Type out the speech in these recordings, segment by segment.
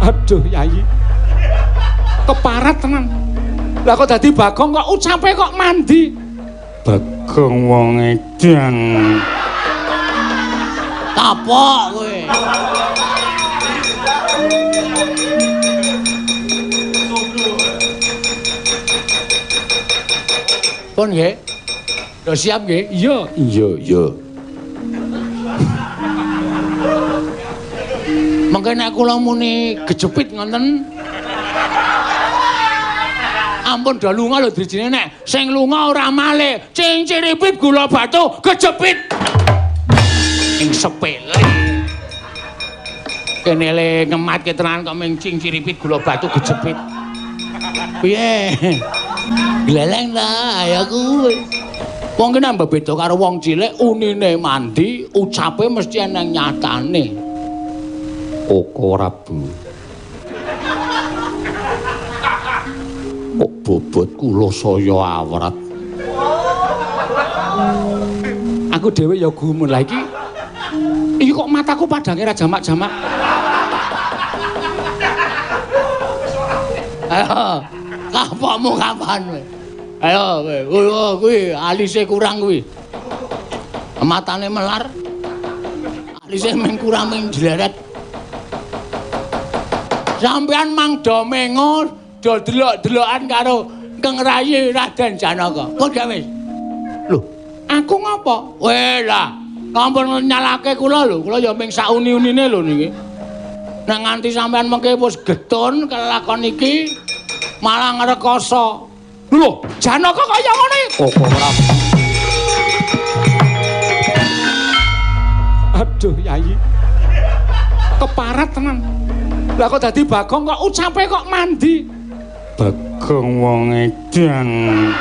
Aduh, Yayi. Keparat tenan. Lah kok dadi Bagong kok ucape kok mandi. Bagong wong edan. Kapok kowe. Pun nggih. Lho siap nggih? Iya, iya, iya. Mengke nek kula muni gejepit ngoten. Ampun do lunga lho drijine nek sing lunga ora malih. Cinciripit gula batu gejepit. Ing sepele. Kene le ngematke tenan kok ming cinciripit gula batu gejepit. Piye? Gleleng ta ayo kuwi. Wong ki nambah beda karo wong cilik, unine mandi, ucape mesti eneng nyatane. Koko Prabu. Kok bobot kula saya awrat. Aku dhewe ya gumun lah iki. Iki kok mataku padhange ra jamak-jamak. Ayo, kapokmu kapan kowe? Ayo kowe, kuwi alise kurang kuwi. Matane melar. Alise mung kurang mung jleret. Sampeyan mang do mengo do delok-delokan karo Keng Rayi Raden Janaka. Kok gak wis? Lho, aku ngopo? Weh lah, ampun nyalake kula lho, kula ya ming sauni-unine lho niki. Nek nganti sampeyan mengke wis getun kelakon iki malah ngrekoso. Lho, Janaka kaya ngene. Koko Prabu. Aduh, Yayi. Keparat tenan. Lah kok dadi Bagong kok ucape kok mandi. Bagong wong edan.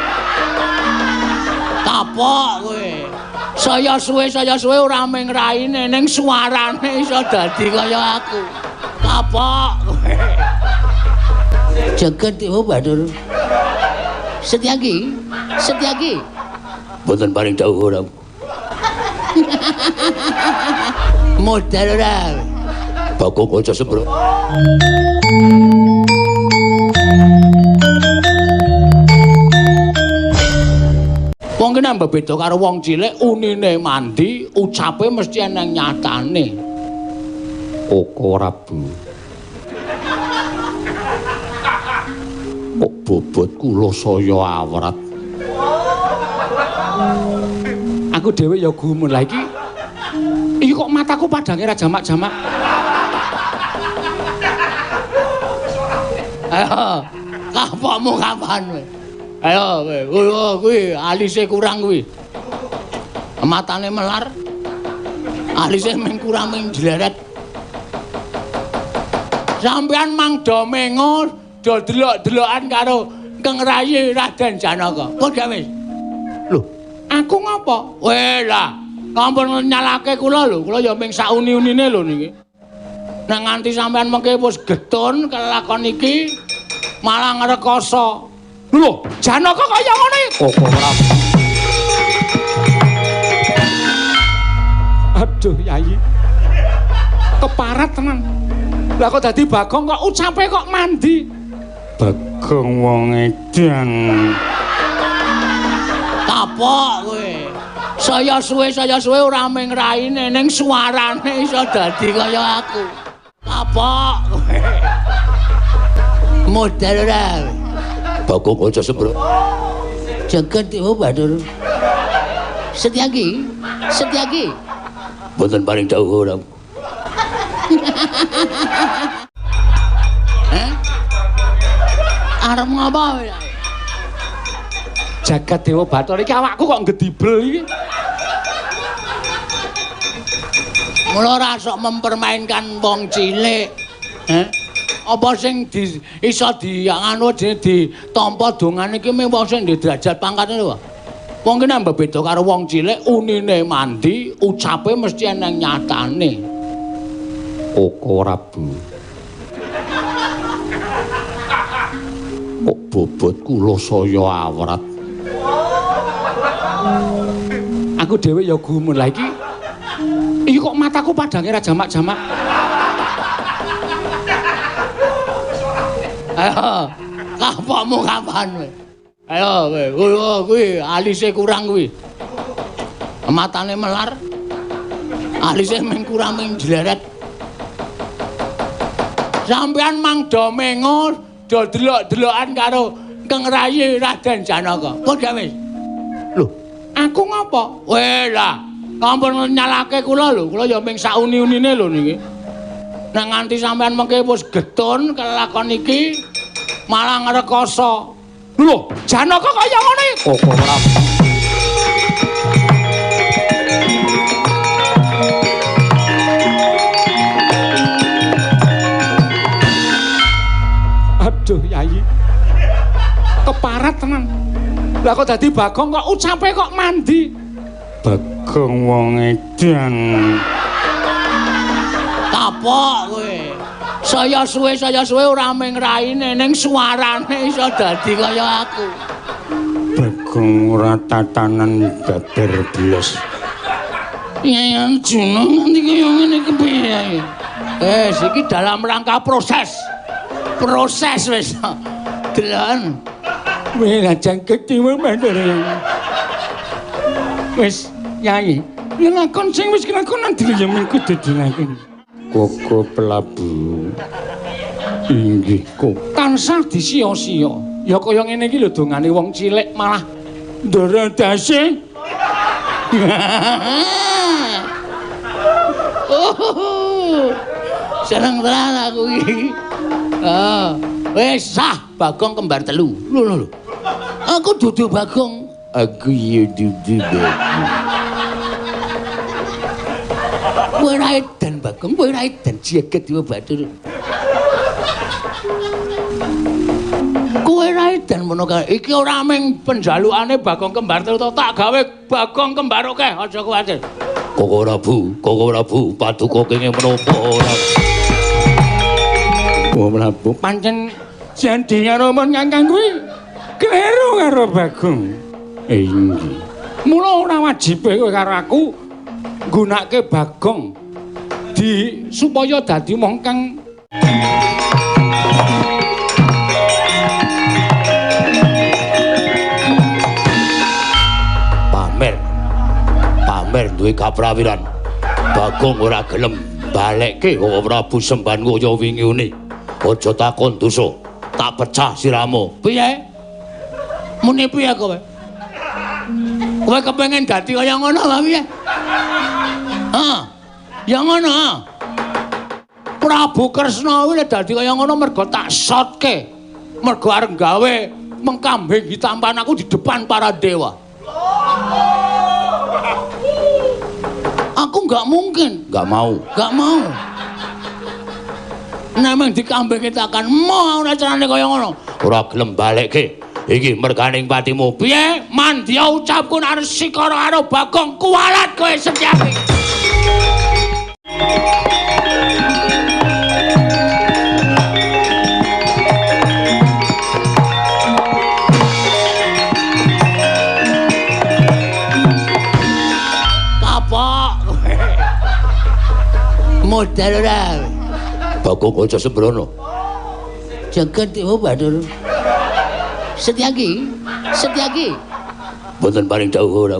Kapok kowe. Saya suwe ora mung raine ning suarane iso dadi kaya aku. Kapok kowe. Jagat Dewa Bathara. Setyaki, Setyaki. Mboten paring dawuh ora. Modal ora. Bagong aja sembro. Wong ki nambah beda karo wong cilik, unine mandi, ucape mesti eneng nyatane. Koko Prabu. Kok bobot kula saya awrat. Aku dhewe ya gumun lah iki. Iki kok mataku padhange ra jamak-jamak. Ayo, kapokmu kapan kowe? Ayo kowe, kuwi alise kurang kuwi. Matane melar. Alise mung kurang mung jleret. Sampeyan mang do mengo do delok-delokan karo Keng Rayi Raden Janaka. Kok gak wis? Lho, aku ngopo? Weh lah, ampun nyalake kula lho, kula ya ming sauni-unine lho niki. Nek nganti sampeyan mengke wis getun kelakon iki malah ngrekoso. Lho, Janaka kaya ngene. Koko Prabu. Aduh, Yayi. Keparat tenan. Lah kok dadi Bagong kok ucape kok mandi. Bagong wong edan. Kapok kowe. Saya suwe ora mung raine ning suarane iso dadi kaya aku. Kapok kowe. Modal ora. Bagong aja sembro. Jagat Dewa Bathara. Setyaki, Setyaki. Mboten paring dawuh ora. Heh? Arep ngopo kowe? Jagat Dewa Bathara iki awakku kok ngedibel iki. Mula ora sok mempermainkan wong cilik. Heh? Apa sing di, iso di anu ditampa dongane iki mung wong sing ndek derajat pangkate lho. Wong ki nambah beda karo wong cilik, unine mandi, ucape mesti eneng nyatane. Koko Prabu. Kok bobot kula saya awrat. Aku dhewe ya gumun lah iki. Iki kok mataku padhange ra jamak-jamak. Ayo, kapokmu kapan kowe? Ayo kowe, kuwi alise kurang kuwi. Matane melar. Alise mung kurang mung jleret. Sampeyan mang do mengo, do delok-delokan karo Kang Rayi Raden Janaka. Kok gak wis? Lho, aku ngopo? Weh lah, ampun nyalake kula lho, kula ya mung sauni-unine lho niki. Nek nganti sampean mengke wis getun kelakon iki malah ngrekoso. Lho, Janaka kaya ngene. Kok ora. Aduh, Yayi. Keparat tenan. Lah kok dadi Bagong kok ucape kok mandi. Bagong wong edan. Kapok kowe. Saya suwe ora mung raine ning suarane iso dadi kaya aku. Bagong ora tatanan babar blas. Yayan Juno nganti kaya ngene iki piye? Wis iki dalam rangka proses. Proses wis. Delon. Wis jangket tiwe mandor. Wis Yayi, lakon sing wis kelakon nang ya mung kudu dilakoni. Koko Prabu. Inggih kok tansah disia-sia. Ya kaya ngene iki lho dongane wong cilik malah ndara dase. Oh. Seneng tenan aku iki. Ah, wis sah Bagong kembar telu. Lho lho lho. Aku dudu Bagong. Aku ya dudu Bagong. Kowe ora edan Bagong, kowe ora edan jagat dewa batur. Kowe ora edan mono kae. Iki ora mung penjalukane Bagong kembar telu to, tak gawe Bagong kembar akeh, aja kuwatir. Koko Prabu, Koko Prabu, paduka kenging menapa ora? Koko Prabu pancen jandi karo mon kangkang kuwi kleru karo Bagong. Inggih. Mula ora wajibe kowe karo aku nggunakake Bagong di supaya dadi wong kang pamer. Pamer duwe kaprawiran. Bagong ora gelem balekke Koko Prabu semban kaya wingi uni. Aja takon dosa, tak pecah siramu. Piye? Muni piye kowe? Kowe kepengin dadi kaya ngono apa piye? Heeh. Ya ngono. Prabu Kresna kuwi dadi kaya ngono mergo tak sotke. Mergo arep gawe mengkambing hitampan aku di depan para dewa. Aku nggak mungkin, nggak mau, nggak mau. Namung dikambing hitakan mau ora carane kaya ngono. Ora gelem balekke. Iki merganing patimu. Piye? Mandya ucapku nek sikara karo Bagong kuwalat kowe Setyaki. Kapok kowe. Modal ora. Bagong aja sembrono. Jagat dewa bathara. Setyaki, Setyaki. Mboten paring dawuh ora.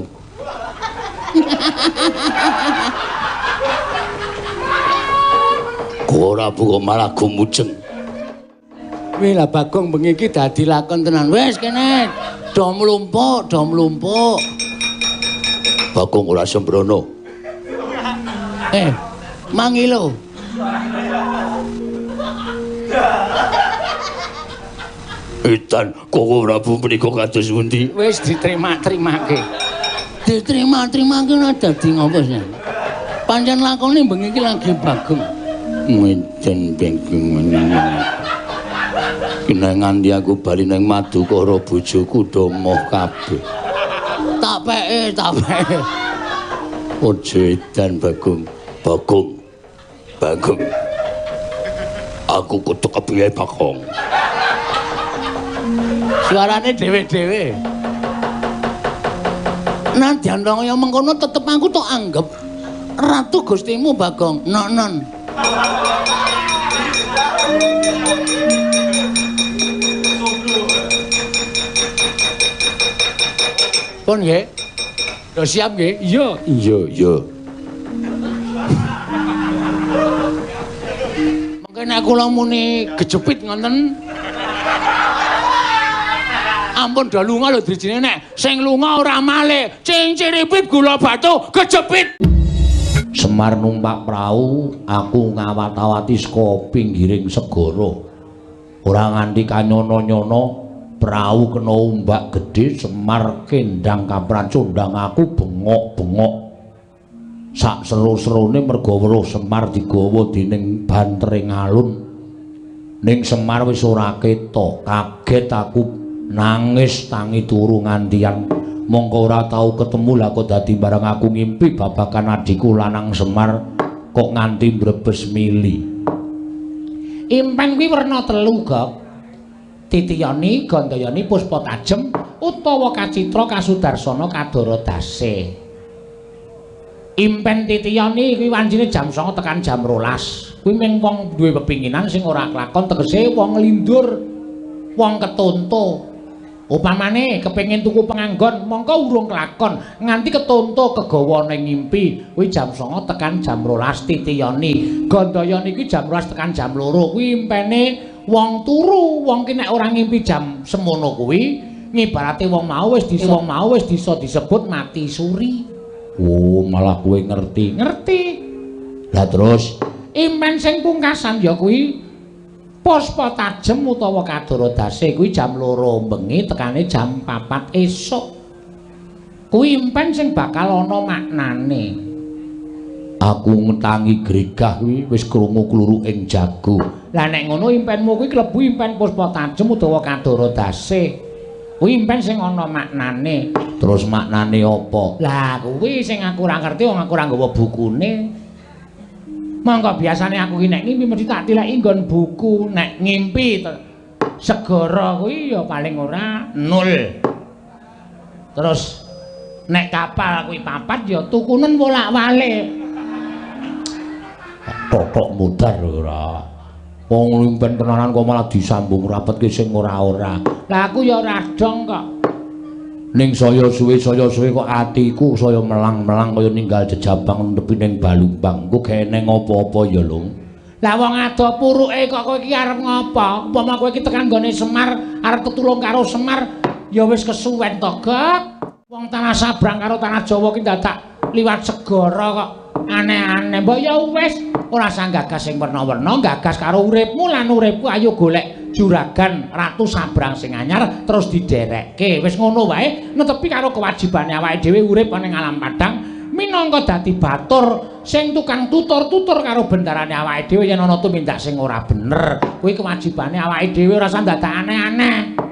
Ora buka malah gumujeng. Wih lah Bagong bengi iki dadi lakon tenan. Wis kene do mlumpuk, do mlumpuk. Bagong ora sembrono. Mangilo. Edan Koko Prabu menika kados pundi? Wis diterima-terimake. Diterima-terimake ora dadi ngopo sih. Pancen lakone bengi iki lagi Bagong. Edan Bagong meneh. Kena nganti aku bali nang Madukara bojoku do moh kabeh. Tak peke, tak peke. Aja edan Bagong. Bagong. Bagong. Aku kudu kepiye Bagong? Suarane dhewe-dhewe. Nadyan kaya mengkono tetep aku tok anggep Ratu Gustimu Bagong. Non-non. nggih. Do siap nggih? Iya, iya, iya. Mengke nek kula muni gejepit ngoten. Ampun do lunga lho drijine nek sing lunga ora malih. Cinciripit gula batu gejepit. Semar numpak prau, aku ngawat-awati saka pinggiring segara. Ora nganti kanyono-nyono, prau kena ombak gedhe, Semar kendang kaprancundang aku bengok-bengok. Sak seru-serune merga weruh Semar digawa dening bantering alun. Ning Semar wis ora ketok, kaget aku nangis tangi turu ngantian. Mongko ora tau ketemu lah kok dadi barang aku ngimpi babagan adhiku lanang Semar kok nganti mbrebes mili. Impen kuwi werna telu, Gok. Titiyani, Gandayani, Puspa Tajem utawa Kacitra Kasudarsana Kadara Dase. Impen titiyani kuwi wancine jam 09.00 tekan jam 12.00. Kuwi mung wong duwe pepinginan sing ora klakon, tegese wong nglindur, wong ketonto. Upamane kepengin tuku penganggon, mongko urung kelakon nganti ketonto kegawa ning ngimpi. Kuwi jam 09.00 tekan jam 12.00 titiyani. Gandayani kuwi jam 12.00 tekan jam 2.00. Kuwi impene wong turu. Wong ki nek ora ngimpi jam semono kuwi ngibarate wong mau wis bisa disebut mati suri. Oh, malah kowe ngerti. Ngerti. Lah terus impen sing pungkasan ya kuwi Puspa Tajem utawa Kadara Dase kuwi jam 2 bengi tekane jam 4 esuk. Kuwi impen sing bakal ana maknane. Aku ngetangi gregah kuwi wis krungu kluruk ing jago. Lah nek ngono impenmu kuwi klebu impen Puspa Tajem utawa Kadara Dase. Kuwi impen sing ana maknane. Terus maknane apa? Lah kuwi sing aku ora ngerti wong aku ora nggawa bukune. Mongko biasane aku ki nek ngimpi mesti tak tileki nggon buku. Nek ngimpi segara kuwi ya paling ora 0. Terus nek kapal kuwi 4 ya tukunen wolak-walik. Totok mudar ora. Wong impen tenanan kok malah disambung rapetke sing ora-ora. Lah aku ya ora dong kok. Ning saya suwe kok atiku saya melang-melang kaya ninggal jejabang nepi ning Balumbang. Engko geneng apa-apa ya, Lung. Lah wong ado puruke kok kowe iki arep ngopo? Upama kowe iki tekan nggone Semar, arep tetulung karo Semar, ya wis kesuwen to, Gok. Wong tanah Sabrang karo tanah Jawa ki dadak liwat segara kok aneh-aneh. Mbok ya wis ora usah gagas sing werna-werna, gagas karo uripmu lan uripku ayo golek juragan Ratu Sabrang sing anyar terus diderekke. Wis ngono wae netepi karo kewajibane awake dhewe urip ana ing alam padang minangka dadi batur sing tukang tutur-tutur karo bendarane awake dhewe yen ana tumindak sing ora bener. Kuwi kewajibane awake dhewe ora usah dadak aneh-aneh.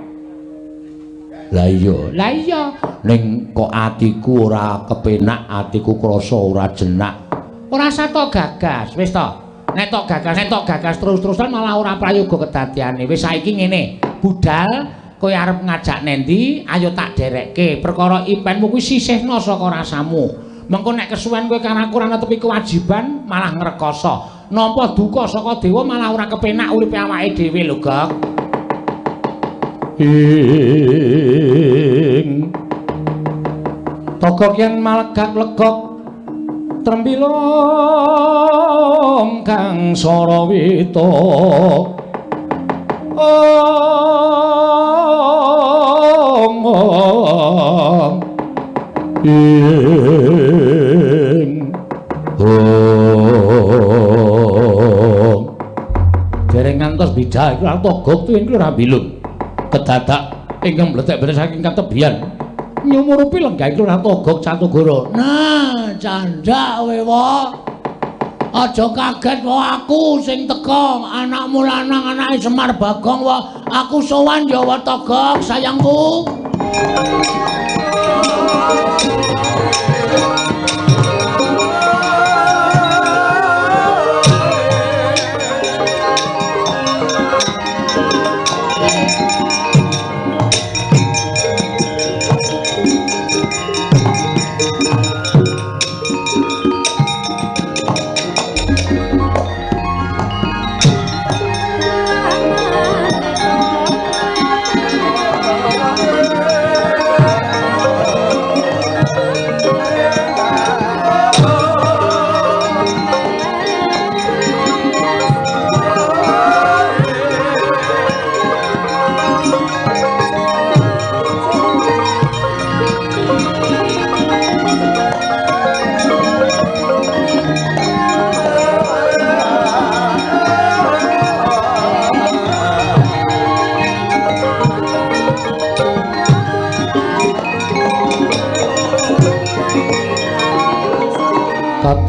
Lah iya, lah iya. Ning kok atiku ora kepenak, atiku krasa ora jenak. Ora usah tok gagas, wis to. Nek tok gagas terus-terusan malah ora prayoga kedadiane. Wis saiki ngene, budal kowe arep ngajak nendi, ayo tak derekke. Perkara impenmu kuwi sisihna saka rasamu. Mengko nek kesuwen kowe karo aku ora netepi kewajiban, malah ngrekoso. Nampa duka saka dewa malah ora kepenak uripe awake dhewe lho, Gok. Ing togok yen malegak legok trembilong kang sarawita ong ong ing ong dereng ngantos bidah iku togok tuwin ora bilung kedadak ingkang mlethek-mlethek saking katebian nyumurupi lenggah iku ora togok Catugara. Nah, candak kowe wae. Aja kaget wae aku sing teka, anakmu lanang anake Semar Bagong wae. Aku sowan ya wae Togok sayangku.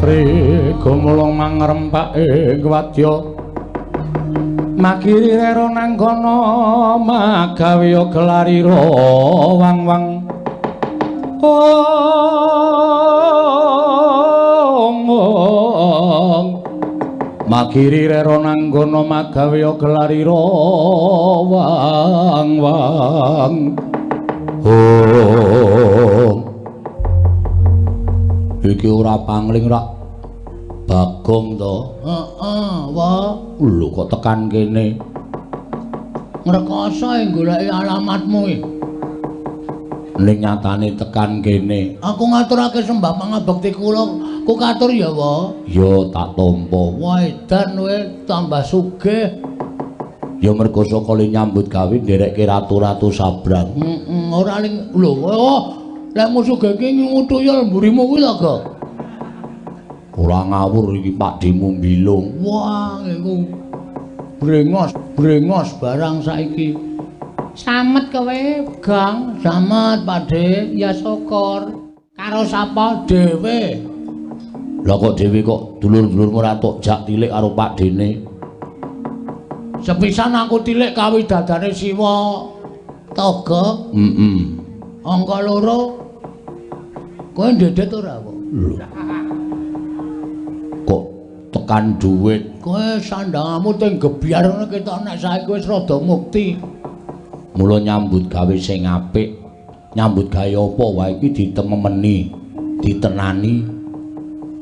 Ratri gumulung mangrempak ing wadya makiri rera nang kono magawe gelarira wang-wang ong makiri rera nang kono magawe gelarira wang-wang oh. Iki ora pangling rak Bagong to? Heeh, wa. Lho kok tekan kene? Ngrekoso goleki alamatmu iki. Ning nyatane tekan kene. Aku ngaturake sembah pangabekti kula, ku katur ya, wa. Ya tak tampa. Wah, edan kowe tambah sugih. Ya mergo saka le nyambut gawe nderekke ratu-ratu sabrang. Heeh, ora ling lho, oh. Lek musuh iki nguyul mburimu kuwi lho, Gok. Ora ngawur iki Pakdhemu mbilung. Wah, iku brengos, brengos barang saiki. Samet kowe, Gang. Samet, Pakdhe. Ya syukur. Karo sapa? Dhewe. Lah kok dhewe kok dulur-dulurmu ora tok jak tilik karo Pakdhene? Sepisan aku tilik kawidadane Siwa Toga. Heeh. Angka 2. Kowe ndedet ora kok? Lho. Kok tekan dhuwit? Kowe sandangamu teng gebyar ngono ketok nek saiki wis rada mukti. Mula nyambut gawe sing apik. Nyambut gawe apa wae iki ditememeni, ditenani.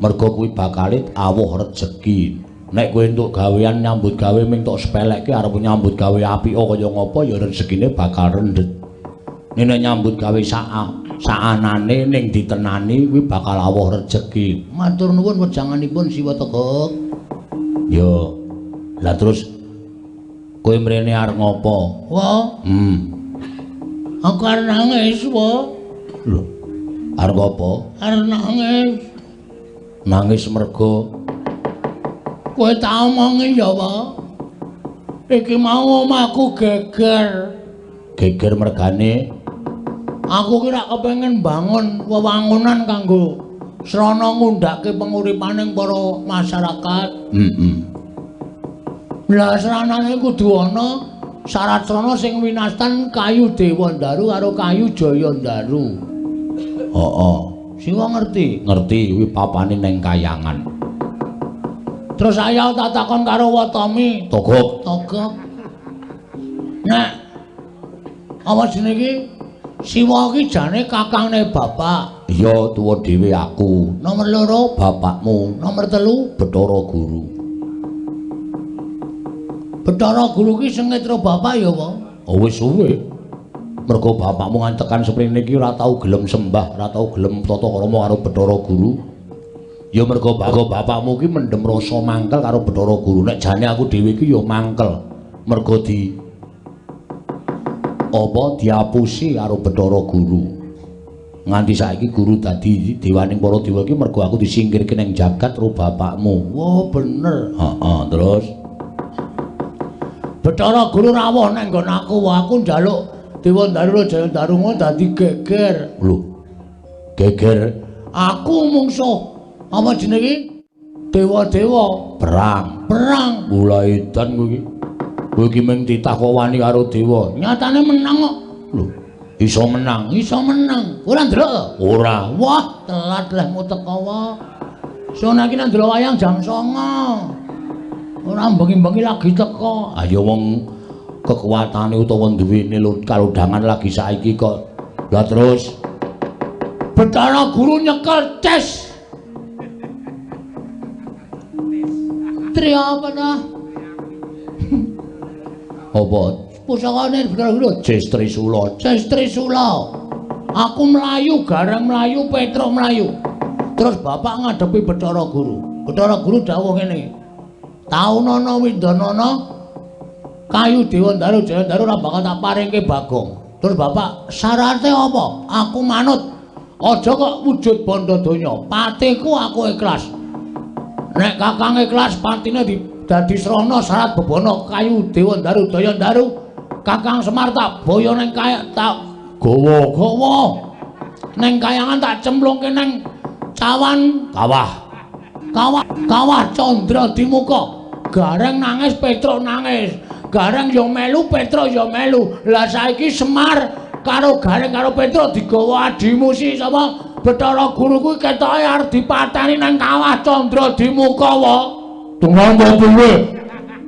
Mergo kuwi bakale awuh rejeki. Nek kowe entuk gawean nyambut gawe ming tok sepelekke arep nyambut gawe apik kaya ngapa ya rezekine bakal rendhet. Nek nyambut gawe saanane ning ditenani kuwi bakal awuh rejeki. Matur nuwun wejanganipun Siwa Tegok. Ya. Lah terus kowe mrene arep ngopo? Wah. Aku arep nangis, wa. Lho. Arep apa? Arep nangis. Nangis mergo kowe tak omongi ya, wa. Iki mau omahku geger. Geger mergane aku ki rak kepengin bangun wewangunan kanggo srana ngundhake penguripaning para masyarakat. Heeh. Lah sranane kudu ana syarat srana sing winastan kayu Dewandaru karo kayu Jayandaru. Heeh. Siwa ngerti? Ngerti kuwi papane neng kayangan. Terus ayo tak takon karo Watomi. Togok. Togok. Nek apa jenenge iki? Siwa iki jane kakangne bapak. Iya, tuwa dhewe aku. Nomor 2 bapakmu. Nomor 3 Bathara Guru. Bathara Guru ki sengit karo bapak ya, Pak? Oh wis suwe. Mergo bapakmu ngantekan seprene iki ora tau gelem sembah, ora tau gelem tata krama karo Bathara Guru. Ya mergo bapakmu ki mendem rasa mangkel karo Bathara Guru. Nek jane aku dhewe iki ya mangkel. Mergo di apa diapusi karo Bathara Guru. Nganti saiki guru dadi dewaning para dewa iki mergo aku disingkirke ning jagat karo bapakmu. Wah, bener. Heeh, terus Bathara Guru rawuh nang nggon aku, aku njaluk Dewandaru Jayandaru ngono dadi geger. Lho. Geger. Aku mungsuh apa jenenge? Dewa-dewa perang. Perang. Mulai edan kowe iki. Kowe iki mung titah kok wani karo dewa. Nyatane menang kok. Lho, iso menang. Iso menang. Ora ndelok? Ora. Wah, telat lehmu teko wae. Sono iki nang ndelok wayang jam 09.00. Ora bengi-bengi lagi teko. Ayo wong kekuatane utawa duwene kalodhangan lagi saiki kok. Lah terus Bathara Guru nyekel ces. Tri apa ta? Apa? Pusakane Bathara Guru Ces Trisula. Ces Trisula. Aku mlayu, gareng mlayu, Petruk mlayu. Terus bapak ngadepi Bathara Guru. Bathara Guru dawuh ngene. Taunana windanana kayu Dewandaru Jayandaru ora bakal tak paringke Bagong. Terus bapak syarate apa? Aku manut. Aja kok wujud bondo donya. Patiku aku ikhlas. Nek kakang ikhlas patine dadi srana syarat bebana kayu Dewandaru Jayandaru. Kakang Semar tak boyo ning kaya tak gawa-gawa. Ning kayangan tak cemplungke ning cawan kawah. Kawah Candra Dimuka. Gareng nangis, Petruk nangis. Gareng ya melu, Petruk ya melu. Lah saiki Semar karo Gareng karo Petruk digawa adimu si sapa? Bathara Guru kuwi ketoke arep dipateni nang Kawah Candra Dimuka wae. Tenan to piye?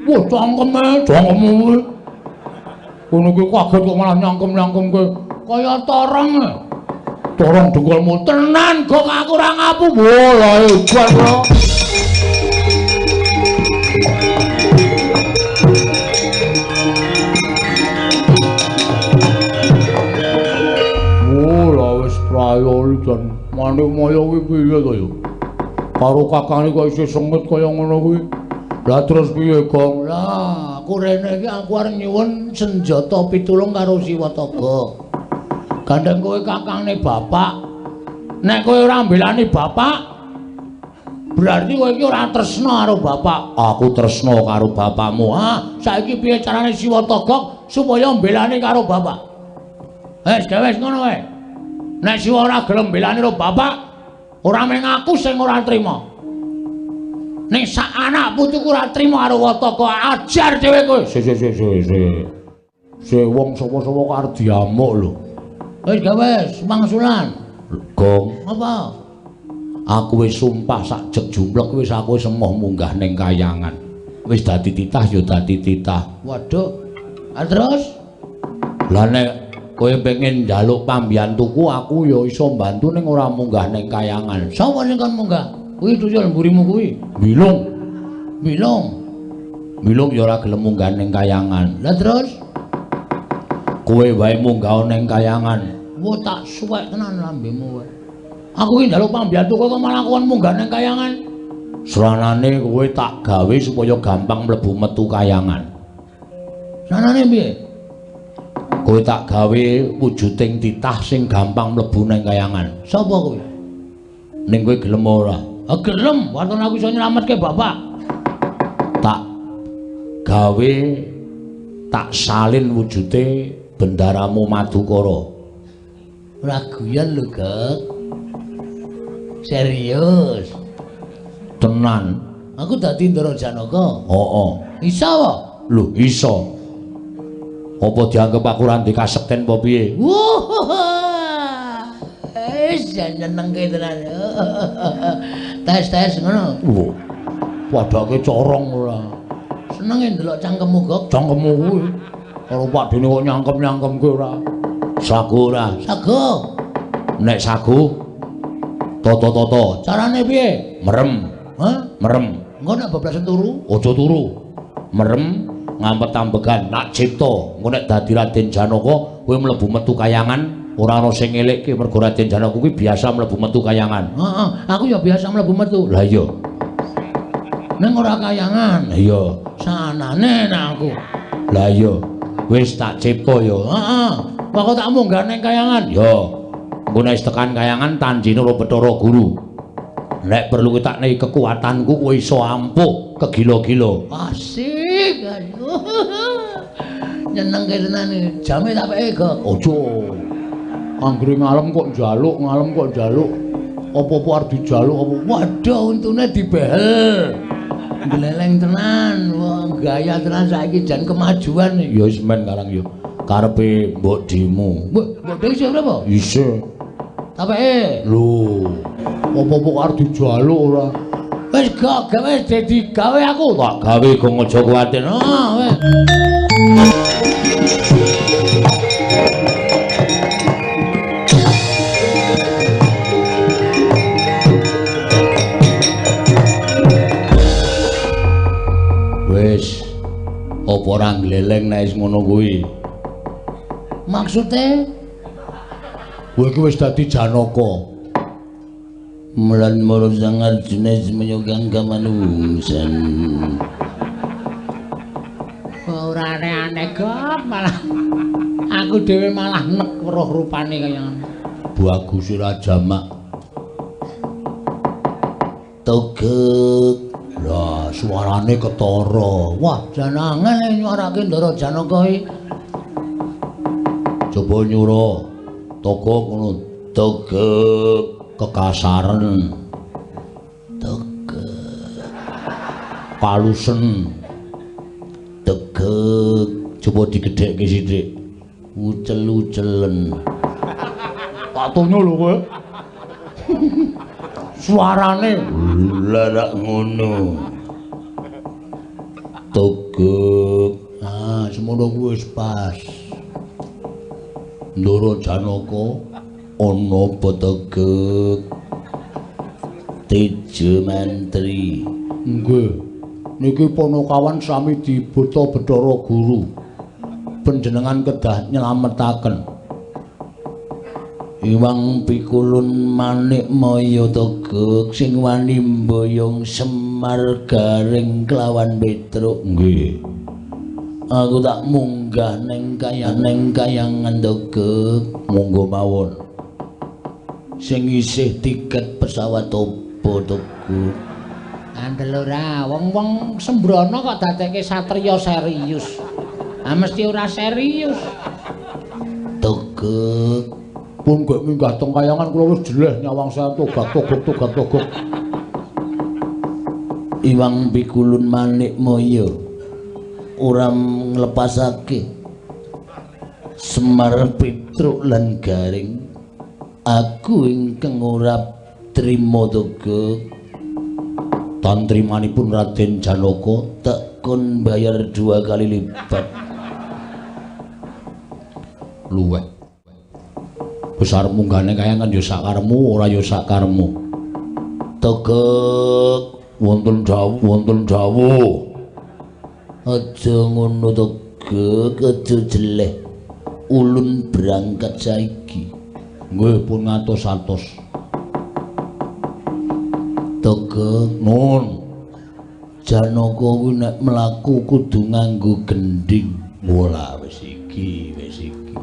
Wah, cangkeme, cangkemmu kuwi. Ngono kuwi kaget kok malah nyangkem-nyangkemke kaya torong. Torong dengkulmu tenan kok aku ora ngapu. Wah, lah hebat kok. Prayo jan Manikmaya kuwi piye to ya? Karo kakange kok isih sengit kaya ngono kuwi. Lah terus piye, Gong? Lah, aku rene iki aku arep nyuwun senjata pitulung karo Siwataga. Gandeng kowe kakangne bapak. Nek kowe ora mbelani bapak, berarti kowe iki ora tresna karo bapak. Aku tresna karo bapakmu. Ah, saiki piye carane Siwataga supaya mbelani karo bapak? Wes, wes ngono wae. Nek Siwa ora gelem mbelani karo bapak, ora mung aku sing ora trima. Ning sak anak putuku ora trima karo Wataka, ajar dhewe kowe. Si. Si wong sapa-sapa kok arep diamuk lho. Wis gawe mangsulan. Gong, apa? Aku wis sumpah sak jek jumlek wis aku wis emoh munggah ning kayangan. Wis dadi titah ya dadi titah. Waduh. Ah terus? Lah nek kowe pengen njaluk pambiyantuku aku ya iso mbantu ning ora munggah ning kayangan. Sapa sing kon munggah? Kuwi tuyul mburimu kuwi. Bilung. Bilung. Bilung ya ora gelem munggah ning kayangan. Lah terus? Kowe wae munggah ning kayangan. Wah tak suwek tenan lambemu kowe. Aku iki njaluk pambiyantu kok malah kon munggah ning kayangan. Sranane kowe tak gawe supaya gampang mlebu metu kayangan. Sranane piye? Kowe tak gawe wujuding titah sing gampang mlebu nang kayangan. Sapa kowe? Ning kowe gelem ora? Ah gelem, waton aku iso nyelametke bapak. Tak gawe tak salin wujude bendaramu Madukara. Ora guyon lho, Gek. Serius. Tenan. Aku dadi Ndara Janaka. Heeh. Iso apa? Lho, iso. Apa dianggep aku ora ndek kasekten apa piye? Wah. Wis nyenengke tenan. Tes-tes ngono. Wah. Padake corong ora. Senenge ndelok cangkemmu, Gok. Cangkemmu kuwi. Karo Pak Dene kok nyangkem-nyangkemke ora. Sagu ora? Sagu. Nek sagu toto-toto. Carane piye? Merem. Hah? Merem. Engko nek bablasen turu? Aja turu. Merem ngampet ambegan nak cipta. Engko nek dadi Raden Janaka kowe mlebu metu kayangan ora ana sing ngelekke mergo Raden Janaka kuwi biasa mlebu metu kayangan. Heeh, aku ya biasa mlebu metu. Lah iya. Ning ora kayangan. Lah iya. Sanane nek aku. Lah iya. Wis tak cipta ya. Heeh. Kok tak munggah ning kayangan? Ya. Engko nek wis tekan kayangan tanjine karo Bathara Guru. Nek perlu tak nei kekuatanku kowe iso ampuh kegila-gila. Asik. Nyenengke tenan iki. Jame tak peke, Gok. Aja. Anggere ngalem kok njaluk, ngalem kok njaluk. Apa-apa arep dijaluk apa? Waduh, untune dibehel. Gleleng tenan, wah gaya tenan saiki jan kemajuan. Ya wis men karang ya. Karepe mbok dimu. Mbok dik isih urip apa? Isih. Tak peke. Lho, apa-apa arep dijaluk ora? Wis gak gawe dadi gawe aku. Tak gawe gong aja kuwatir. Ah, wis. Wis apa ora gleleng nek wis ngono kuwi? Maksude kowe iki wis dadi Janaka. Mulan moro sangar jenis menyugang kamanungsan. Ora aneh-aneh kok malah aku dhewe malah nek weruh rupane kaya ngono. Bagus ora jamak. Togek. Lah suarane ketara. Wah, jan angel nyuarake Ndara Janaka iki. Coba nyura. Togok ngono. Togek kekasaren. Togek. Apalusen. Tegek, coba digedhekke sithik. Ucel-ucelen. Tak tonyo lho kowe. Suarane larak ngono. Tegek. Ah, semono kuwi wis pas. Ndara Janaka ana apa tegek? Teja Mantri. Nggih. Niki Panakawan sami dibeta Bathara Guru. Panjenengan kedah nyelametaken. Iwang pikulun manik maya tegek sing wani mboyong Semar Garing kelawan Petruk. Nggih. Aku tak munggah ning kayangan tegek. Monggo mawon. Sing isih tiket pesawat opo tegek? Andel ora, wong-wong sembrono kok dadekke satriya serius. Ah mesti ora serius. Tegek. Pun gek minggah teng kayangan kula wis jeleh nyawang saya togak togok togak togok. Iwang pikulun manik maya ora nglepasake Semar Petruk lan Garing. Aku ingkang ora trima tegek. Tantrimanipun Raden Janaka tak kon bayar 2 kali lipat. Luweh. Besar munggahne kayangan ya sakaremu ora ya sakaremu. Tegek wonten dawuh, wonten dawuh. Aja ngono tegek, aja jeleh. Ulun berangkat saiki. Nggih pun ngatos-atos. Tegek nun. Janaka kuwi nek mlaku kudu nganggo gendhing. Ora wis iki, wis iki.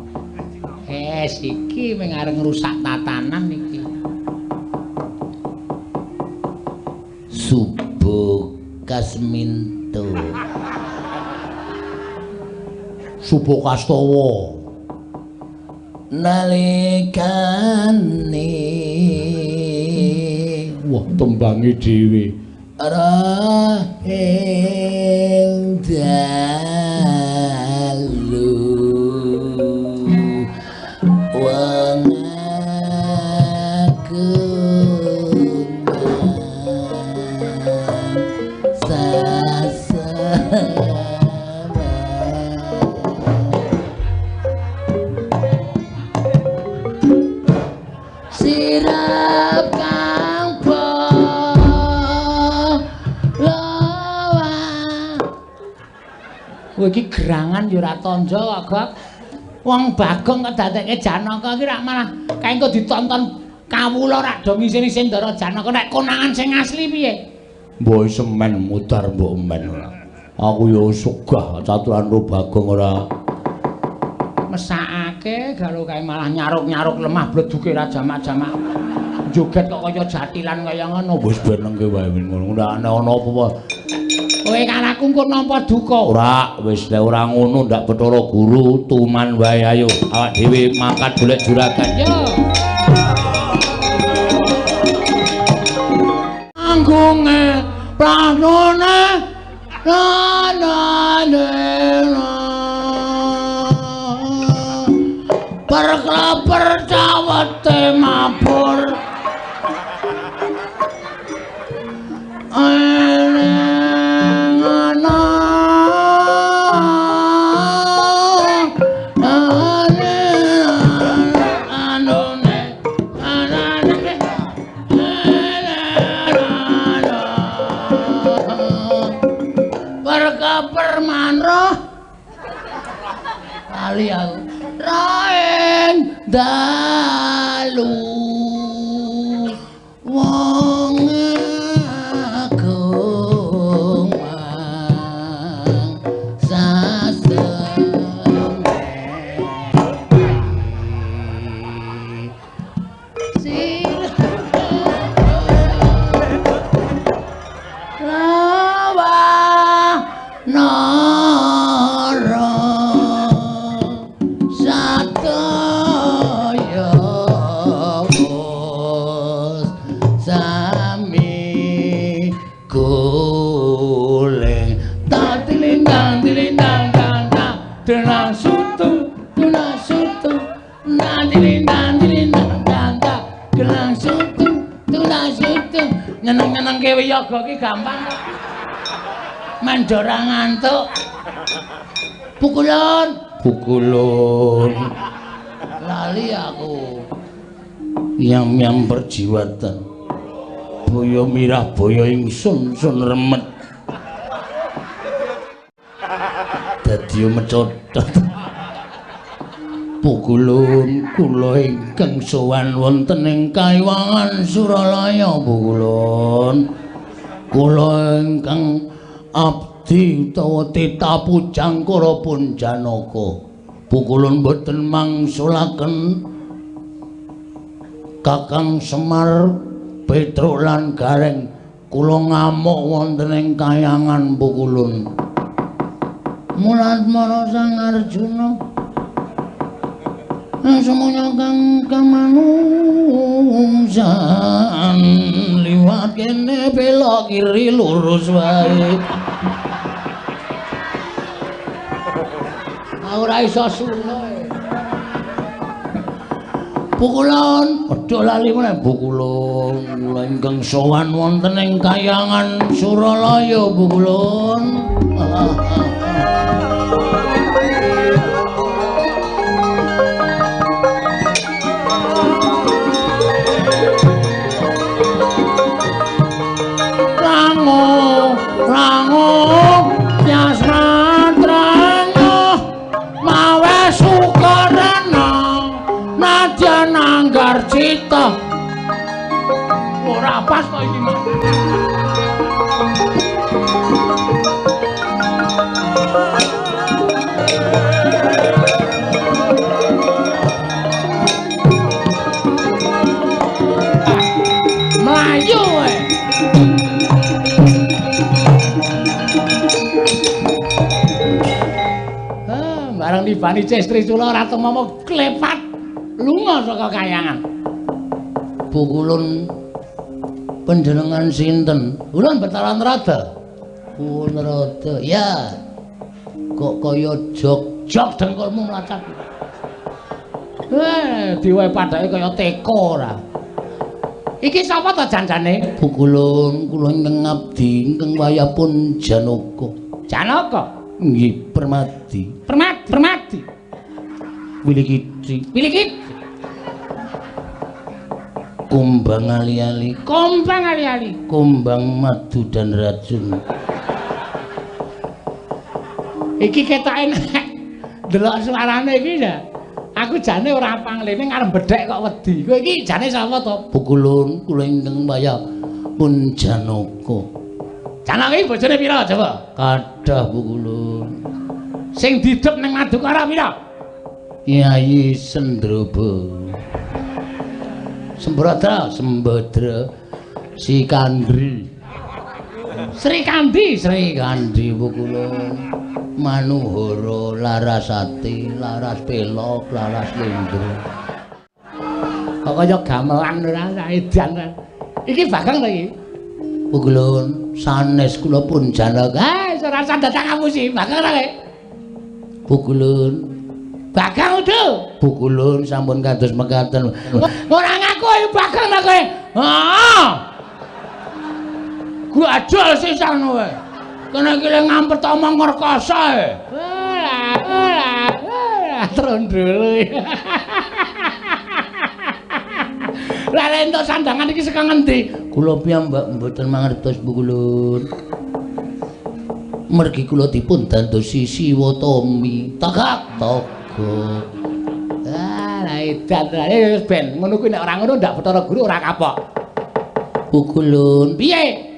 Wes iki mung arep ngrusak tatanan iki. Subo Kasminto. Subo Kastowo. Nalikane wah tembange dhewe. Rahing dalu wong agung sasama sirap kang bolawa. Kowe iki gerangan ya ora tandha kok, Gok. Wong Bagong kok dadekke Janaka iki rak malah kae engko ditonton kawula rak do ngisin-isin Ndara Janaka nek konangan sing asli piye? Mbok semen mudar mbok men ora. Aku ya sugah caturan ro Bagong ora. Mesakake galo kae malah nyaruk-nyaruk lemah bleduke ra jamak-jamak. Joget kok kaya jatilan kaya ngono. Wis ben nengke wae ngono. Ora ana apa-apa. Kowe karo aku engko nampa duka. Ora, wis nek ora ngono ndak Bathara Guru tuman wae ayo. Awak dhewe mangkat golek juragan. Yo. Anggunge pranone na na na. Perklaper cawete mabur. Lali aku. Raeng dalu wong agung sasem sir lawa nara sataya. Dela sutu, dela sutu. Nandiri nandiri nandanda. Dela sutu, dela sutu. Nyeneng-nyenengke wiyaga ki gampang kok. Mendora ngantuk. Pukulun, pukulun. Lali aku. Yam-yam perjiwatan. Boyo mirah boyo ingsun sun remet. Dadi mecotot. Pukulun kula ingkang sowan wonten ing Kaiwangan Suralaya pukulun. Kula ingkang abdi utawa tita pujangkara pun Janaka. Pukulun boten mangsulaken Kakang Semar, Petruk lan Gareng. Kula ngamuk wonten ing kayangan pukulun. Mulatmara Sang Arjuna semuanya kang kamanungsan liwat kene belok kiri lurus wae. Ora iso sulo. Pukulun, aja lali meneh pukulun. Kula ingkang sowan wonten ing kayangan Suralaya pukulun. Rango, rango, yasma trango, mawe sukarana, nadyan anggar cita. Ora pas kok iki, Mas. Mlayu wae. Bareng nibani Cestri Cula Ratu Momo klepat lunga saka kayangan. Pukulun panjenengan sinten? Ulun Bathara Narada. Narada. Ya. Kok kaya jog-jog dengkulmu mlacat. Diwehi padake kaya teko ora. Iki sapa to janjane? Pukulun kula ingkang ngabdi ingkang wayahipun Janaka. Janaka? Nggih, Permadi. Permadi, Permadi. Wilikiti. Wilikiti. Kumbang ali-ali. Kumbang ali-ali. Kumbang madu dan racun. Iki ketoke nek ndelok suarane iki ya. Aku jane ora panglene ngarep bedhek kok wedi. Kowe iki jane sapa to? Pukulun kula ingkang wayah pun Janaka. Janaka iki bojone pira coba? Kathah pukulun. Sing didep ning Madukara pira? Kyai Sendroba. Sembradra, Sembadra, Sikandri. Sri Kandi, Sri Kandi pukulun. Manuhara, Larasati, Laras Pelok, Laras Lindro. Kok kaya gamelan ora edan. Iki Bagong to iki? Pukulun sanes kula pun Janaka. Ah, ora usah datang ngapusi. Bagong ora kowe? Pukulun. Bagong udu. Pukulun sampun kados mekaten. Ora ngaku ayo Bagong ta kowe? Heeh. Gajal sisan kowe. Kene iki le ngampet omong ngrekoso e. Ora, ora, ora trondol. Lah entuk sandangan iki saka ngendi? Kula piyambak mboten mangertos pukulun. Mergi kula dipun dandosi Siwa Tomi. Tagak toga. Ah, lah edan wis ben ngono kuwi nek ora ngono ndak Bathara Guru ora kapok. Pukulun. Piye?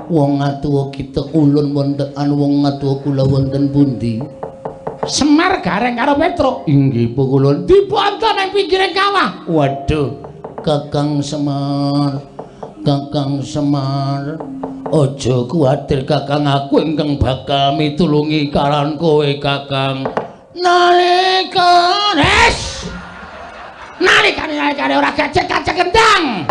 Wong atuwa kita ulun wonten anu wong atuwa kula wonten pundi? Semar Gareng karo Petruk. Inggih pukulun. Diponto nang pinggiring kawah. Waduh. Kakang Semar, Kakang Semar, aja kuwatir Kakang, aku ingkang bakal mitulungi karan kowe Kakang. Nalika res, nalikane nalikane ora gajek-gajek kendang.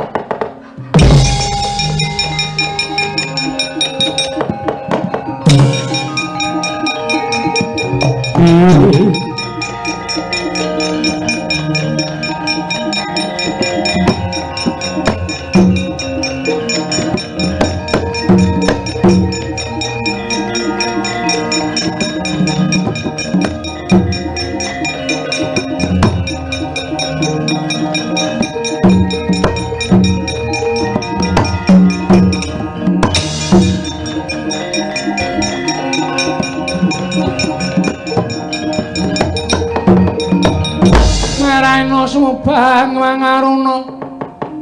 Subang mangaruna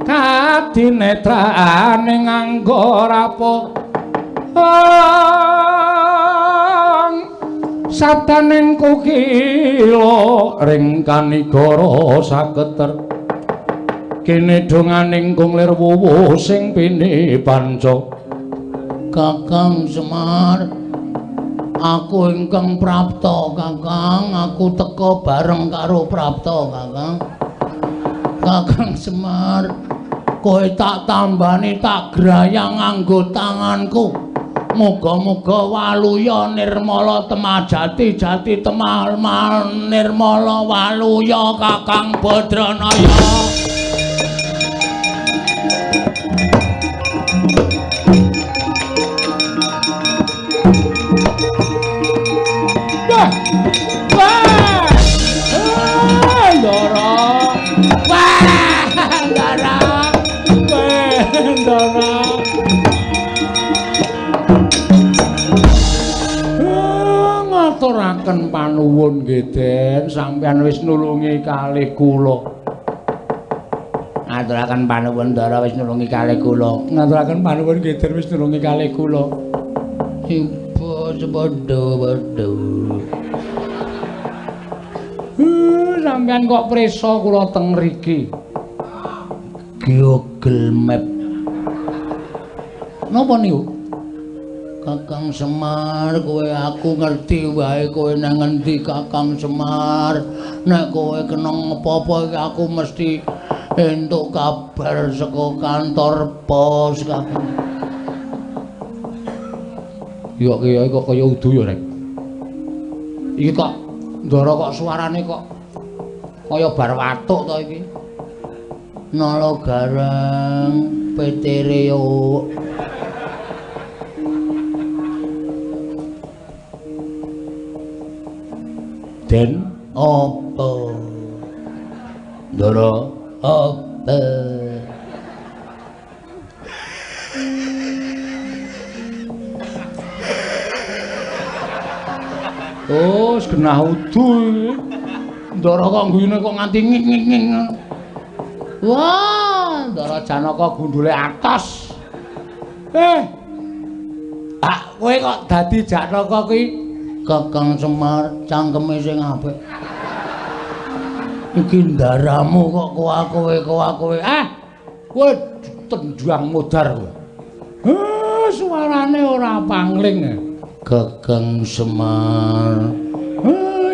kadinetrane nganggo rapo sabdaning kukila ring kanigara saketer kene donganing kung lir wuwuh sing pini panca. Kakang Semar, aku ingkang prapta Kakang, aku teka bareng karo prapta Kakang. Kakang Semar, kowe tak tambani tak grayang nganggo tanganku. Muga-muga waluya nirmala temajati jati temal nirmala waluya Kakang Badranaya. Wah! Wah! Ndara. Wah, Ndara. Wah, Ndara. Ngaturaken panuwun nggih Den, sampeyan wis nulungi kalih kula. Ngaturaken panuwun Ndara wis nulungi kalih kula. Ngaturaken panuwun nggih Den wis nulungi kalih kula. Ibu padha-padha. Sampeyan kok prisa kula teng mriki? Google Map. Napa niku? Kakang Semar, kowe aku ngerti wae kowe nang ngendi Kakang Semar. Nek kowe kena apa-apa iki aku mesti entuk kabar saka kantor pos Kakang. Iya kiai kok kaya udu ya rek. Iki kok Ndara kok suarane kok kaya bar watuk to iki. Nala gareng petere yo. Den apa? Ndara apa? Oh, genah udu iki. Ndara kok guyune kok nganti ngik-ngik-ngik. Wah, Ndara Janaka gundule atos. Ah, kowe kok dadi Janaka kuwi? Kakang Semar cangkeme sing apik. Iki ndaramu kok kowe. Ah, kowe tendang modar kowe. Suarane ora pangling. Kakang Semar.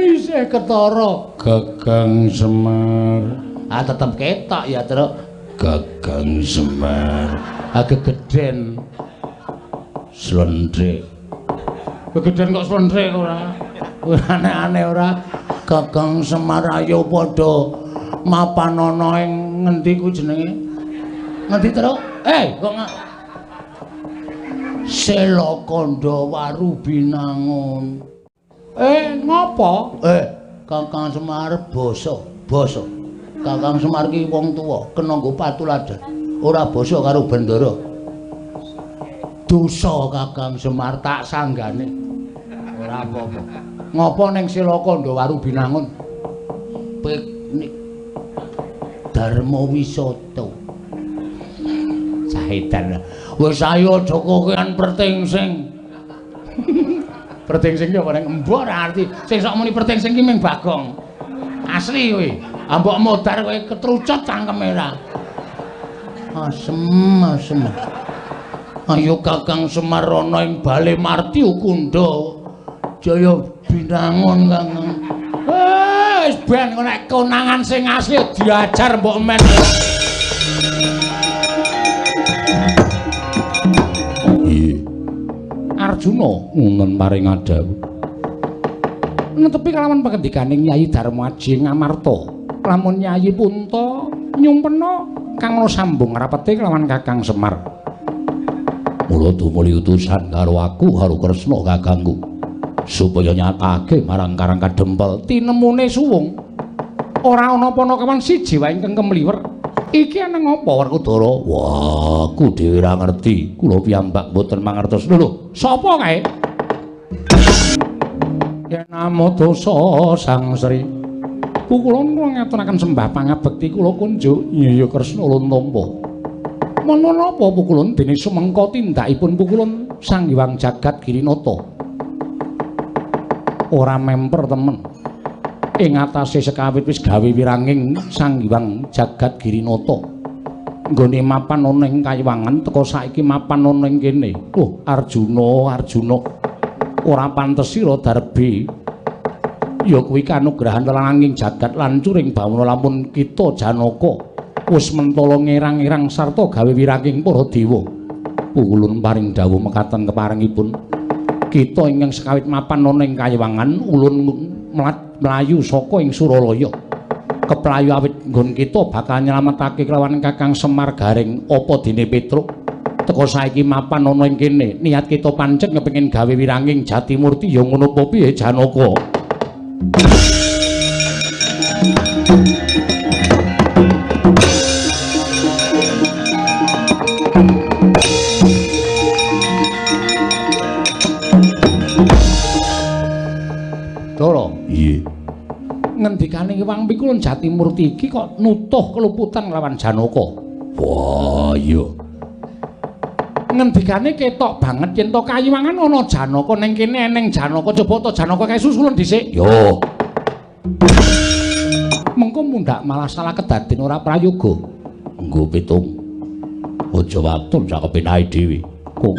Isih ketara. Kakang Semar. Ah, tetep ketok ya, Truk. Kakang Semar. Ah, gegeden. Slendrik. Gegeden kok slendrik ora? Aneh-aneh ora. Kakang Semar ayo padha mapanana ing ngendi ku jenenge? Ngendi, Truk? Kok Selakandha Waru Binangun. Ngopo? Kakang Semar basa, basa. Kakang Semar ki wong tuwa, kena nggo patuladan. Ora basa karo Bendara. Dosa Kakang Semar tak sanggane. Ora apa-apa. Ngopo ning Selakandha Waru Binangun? Piknik Dharma Wisata. Saedan. Wis ayo aja kokean pertingsing. Pertingsing ki apa ning mbok ora arti. Sing sok muni pertingsing ki ming Bagong. Asli kowe. Ambok modar kowe ketrucut cangkeme ora. Asem, asem. Ayo Kakang Semar ana ing Bale Marti Ukunda. Jaya Binangun Kakang. Wis ben kok nek konangan sing asli diajar mbok men. Arjuna ngunen paring adhawuh. Netepi kalawan pangendikaning Nyai Darmaji Ngamarta. Lamun Nyai Punta nyumpena kang sambung rapete kelawan Kakang Semar. Mula tumuli utusan karo aku karo Kresna kakangku supaya nyatake marang Karang Kadempel tinemune suwung. Ora ana panakawan siji wae ingkang kemliwer. Iki ana ngapa Werkudara? Wah, aku dhewe ora ngerti. Kula piyambak mboten mangertos. Lho, sapa kae? Yen namo dosa Sang Sri. Kula ngaturaken sembah pangabekti kula kunjuk Nyaya Kresna ulun tampa. Menapa napa pukulun dene sumengka tindakipun pukulun Sang Hyang Jagat Girinata. Ora memper temen. Ing atase sekawit wis gawe wiranging Sang Hyang Jagat Girinata. Nggone mapan ana ing kayiwangan teka saiki mapan ana ing kene. Oh, Arjuna, Arjuna. Ora pantes sira darbe. Ya kuwi kanugrahan langing jagat lan curing bawana lamun kita Janaka wis mentala ngerang-erang sarta gawe wiranging para dewa. Pukulun paring dawuh mekaten keparengipun. Kita ingkang sekawit mapan ana ing kayiwangan ulun mlayu saka ing Suralaya. Keplayu awit nggon kita bakal nyelametake kelawan Kakang Semar Gareng apa dene Petruk. Teka saiki mapan ana ing kene, niat kita pancen kepengin gawe wiranging Jatimurti ya ngono apa piye Janaka? Dara. Iya. Ngendikane Hyang Pikulun Jatimurti iki kok nutuh keluputan lawan Janaka. Wah, iya. Ngendikane ketok banget yen to kayiwangan ana Janaka ning kene eneng Janaka, coba to Janaka kae susulen dhisik. Yo. Mengko mundhak malah salah kedaden ora prayoga. Nggo pitung. Aja waton sak kepenake dhewe. Kok.